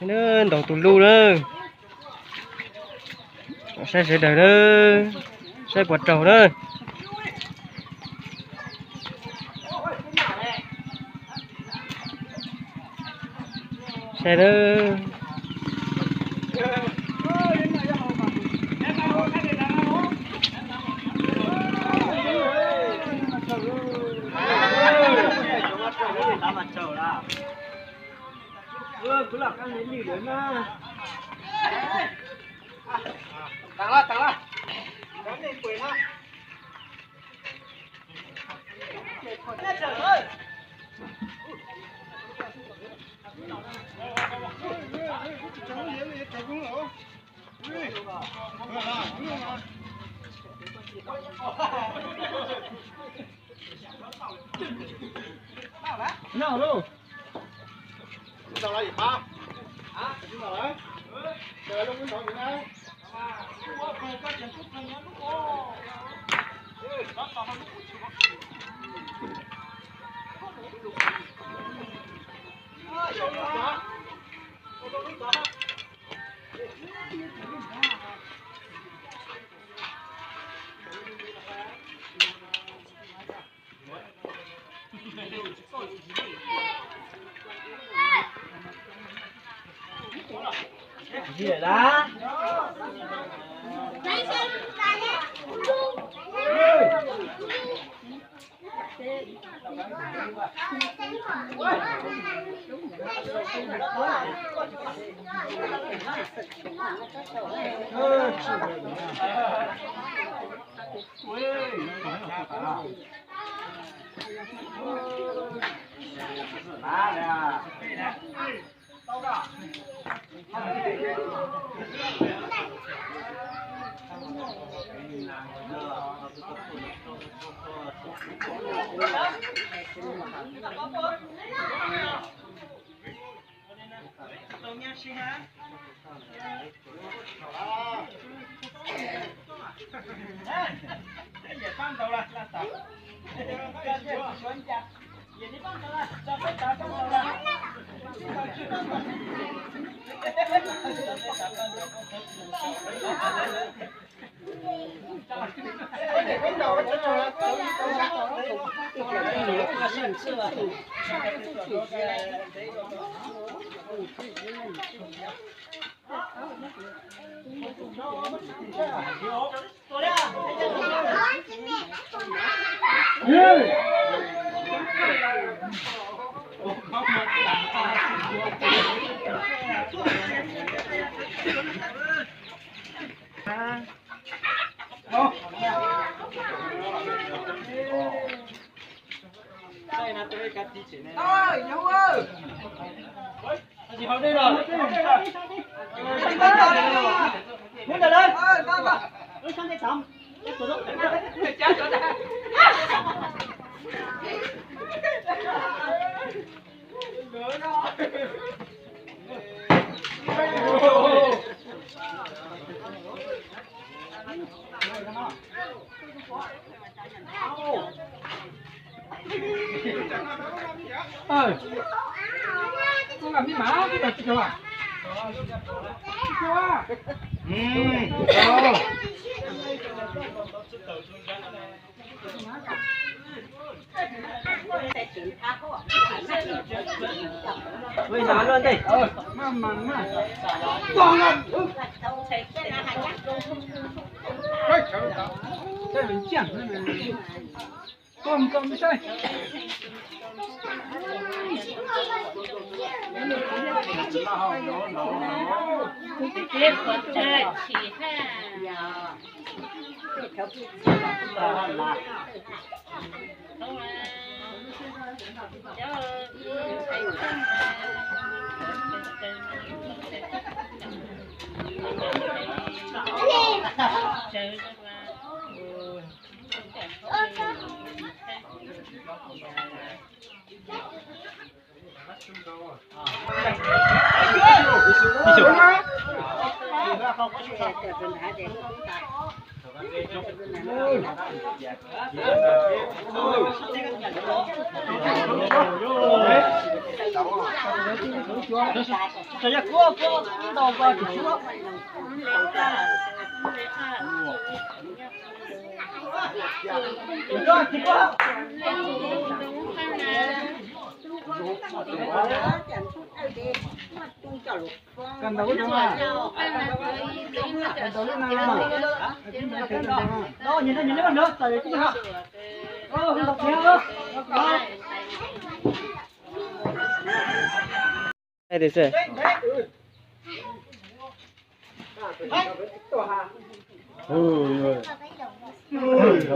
Ntaus tus lus na. Saib sawv daws na, saib puas raug na. Saib na.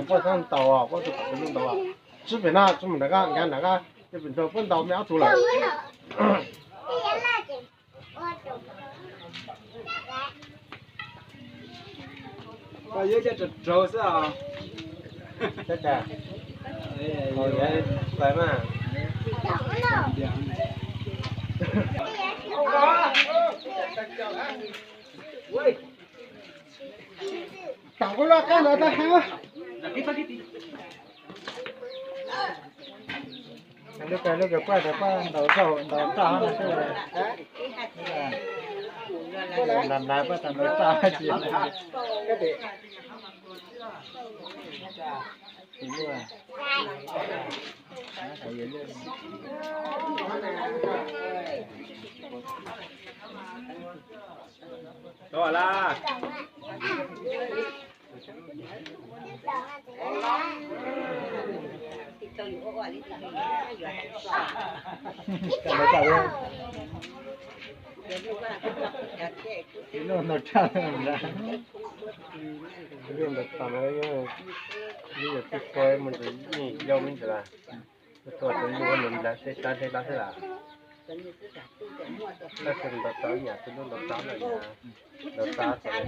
Puab tau ntaus, puab tau ntaus. Tswb pem na, tswb mus nram qab, nkag nram qab, ces pem ntawd puab ntaus me ob tug lawm. Koj yuav coj raug raug xwb os. Tab sis, tais mas. Tam koj loj qab ntawd tag heev. Lub kawg lub kawg puab tas puab ntaus roj ntaus roj no xwb. Ntaus ntaus puab tas ntaus roj tsis. Yog tus yug ua nws nplawg tej tsab ntshe lab xwb las. Tab sis ntaus tau nyam tus lub ntaus tau lawm nyam, ntaus tau tau.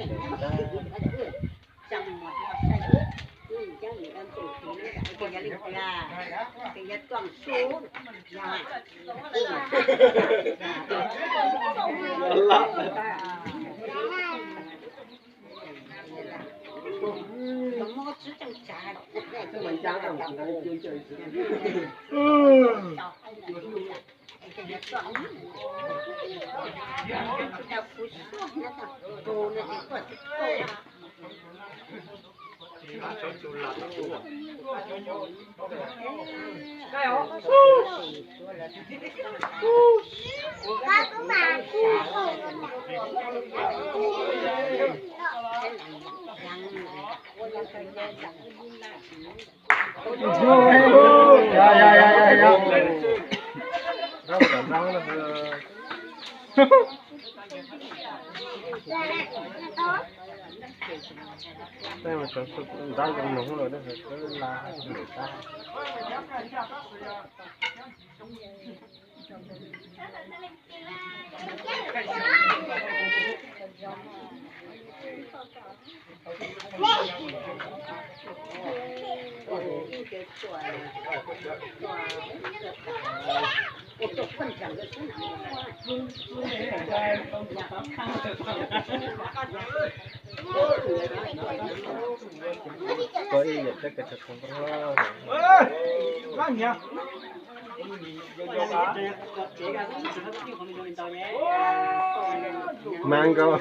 Mango.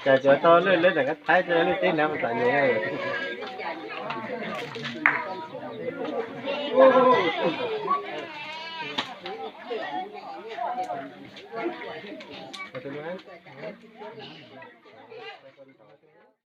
Cas tsuav tau lwj lwb ntawm koj thaib tso lwj teb nav mus tom nyem.